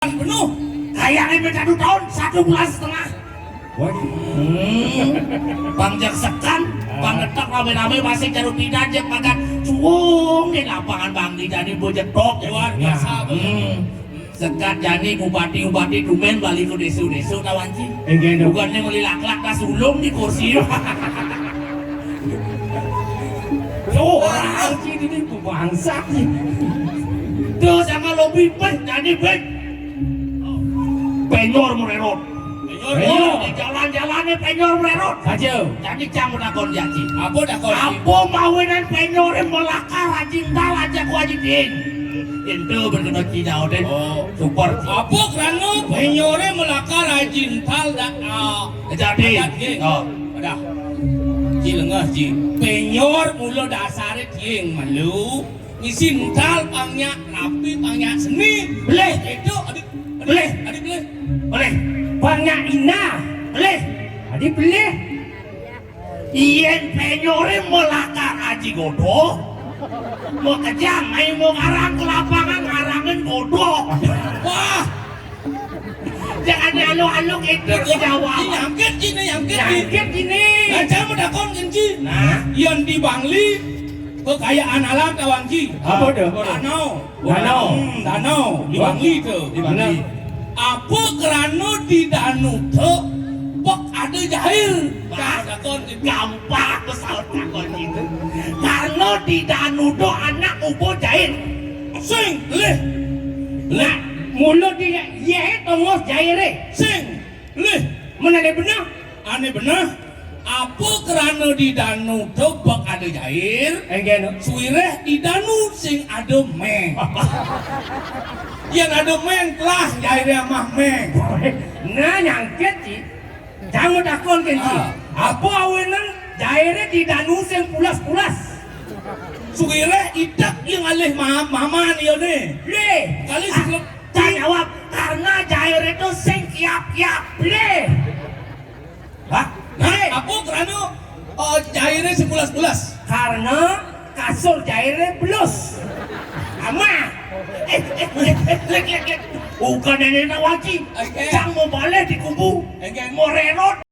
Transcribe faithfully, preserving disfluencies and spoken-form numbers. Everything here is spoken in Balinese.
Penuh. Kayaknya minta dua tahun, satu bulan setengah. Waduh. Hmm. Bang jak sekan, bang detak rame-rame masih jarum pidan jak makan suwung di lapangan Bang di jani bejetok. Luar biasa. Hmm. Sekat jani bupati-bupati dumen balik ke desa-desa tawan ci. Enggak dong. Bukannya meli laklak dah sulung di kursi. Tuh, orang ci ini tuh bangsat ci. Tuh sama lobi peh jani peh. Penyor mererot. Penyor. Penyor. Di jalan-jalannya penyor mererot. Aja. Jadi cang menakon jaki. Apa takon? Apa mawinan penyor melakar rajin dal aja ku aji ding. Itu berkena cina odin. Oh. Super. Apa kerana penyor melakar rajin dal dak? Ah. Jadi. Adat, oh. Dah. Ci lengah ci. Penyor mula dasar tiang malu. Ngisi ental pangnya, rapi pangnya seni. Belih. Itu adik. Belih. Adik belih. Belih. Pangnya ina. Belih. Adik belih. Yen penyore melakar aji godoh. Mau kejang, ayo mau ngarang ke lapangan, ngarangin godoh. Wah. Jangan alo-alo kita ke Jawa. Nyangkit gini, nyangkit gini. Nyangkit gini. Nah, saya mau dakon kenci. Nah, yang di Bangli kekayaan alam tawan ci. Apa tu? Danau. Danau. Hmm, danau di Bangli tu. Di Bangli. Apa kerana di danau tu bek ada jair? Wah, dakon kenci. Gampang besar dakon itu. Karena di danau tu anak ubo jair. Sing, leh. Nah, mula dia ye tongos jair eh. Sing, leh. Mana dia benar? Aneh benar. Apa kerana di danau tu bek ada jair? Enggak no. Suireh di danau sing ada meng. Yang ada meng telah jair yang mah meng. Nah, nyangkit ci. Jangan takon kenci. Ah. Apa awinan jairnya di danau sing pulas-pulas? Suireh idak yang alih ma maman iya ni. Leh. Kali ah, sing tak jawab karena jairnya tu sing kiap-kiap. Leh. Hah? Nah, apa kerana uh, jairnya sebulas-bulas? Karena kasur jairnya belus. Ama. Lek, lek, lek. Bukan nenek nak wajib. Okay. Cang mau balik di kubu. Okay. Mau rerot.